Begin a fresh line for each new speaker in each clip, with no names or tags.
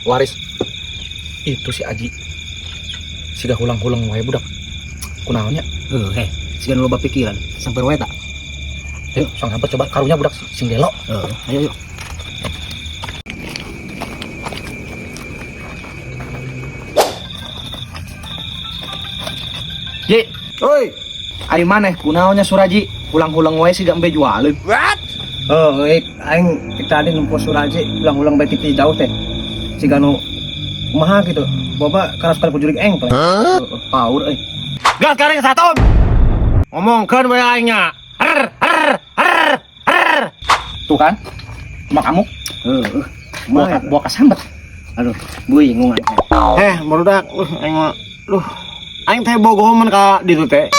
Waris. Itu si Aji. Siga hulang-hulang wae budak. Kunaon nya?
Heuh, siga nu loba pikiran. Samper wae tak?
Ayo, sok samper coba karunya budak sing gelo.
Heeh, ayo yuk.
Ji,
Oi.
ari maneh kunaonnya Suraji? Hulang-hulang wae siga embe jualeun.
Oh, aing tadi nempo Suraji ulang-ulang bae ti jauh teh. Siga nu kumaha gitu. Boba keras kali kujurig engkel. Heeh, power euy.
Gas garing satu. Ngomongkeun we aing nya.
Tuh kan? Cuma kamu
Heeh.
bawa,
Kumaha?
bawa kesambet.
Aduh, bingung aing.
Barudak, aing mah duh. Aing teh bogoh mun ka ditu teh.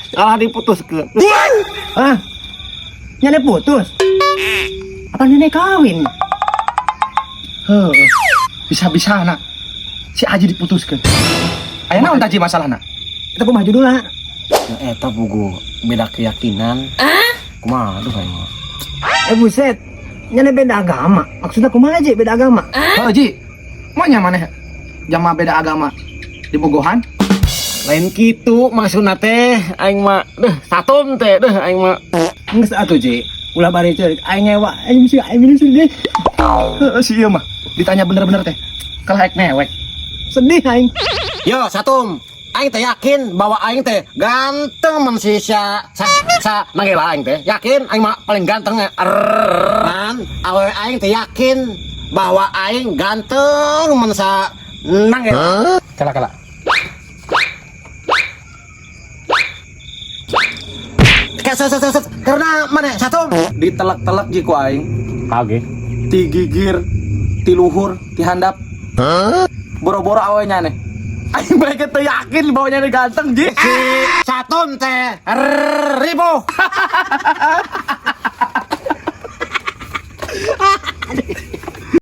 Kalah diputuskeun.
Hah? Nyane putus? Apa nenek kawin? Heuh,
Bisa-bisa anak si Aji diputuskan. Aya naon tah Ji masalahna?
kita kumaha judulna?
Ya eta pugu beda keyakinan. Kumaha aduh aing mah.
Eh buset, nyane beda agama. Maksudnya kumaha aja beda agama?
Heuh Ji, mah nya maneh jama beda agama di bogohan?
Lain kitu maksudna teh aing mah deuh satum teh deuh aing mah.
Geus atuh Ji. Ulah bari ceurik aing ngewa, aing mesti aing minum sedih.
Heeh si ieu mah ditanya bener-bener teh. Kalah ek mewek.
Sedih aing.
Yo satum, aing teh yakin bahwa aing teh ganteng mun si sa sa, sa manggil aing teh. Yakin aing mah paling ganteng ya. Man, awewe aing teh yakin bahwa aing ganteng mun sa nanggel.
Kala kala.
Kayak sa, sa, sa, karena mana satum?
Ditelek-telek Ji ku aing.
Kage.
Ti gigir, ti luhur, ti handap. Boro-boro awe nya nih. Aing bae teu yakin bahwa nya ganteng Ji.
Si satum teh ribu.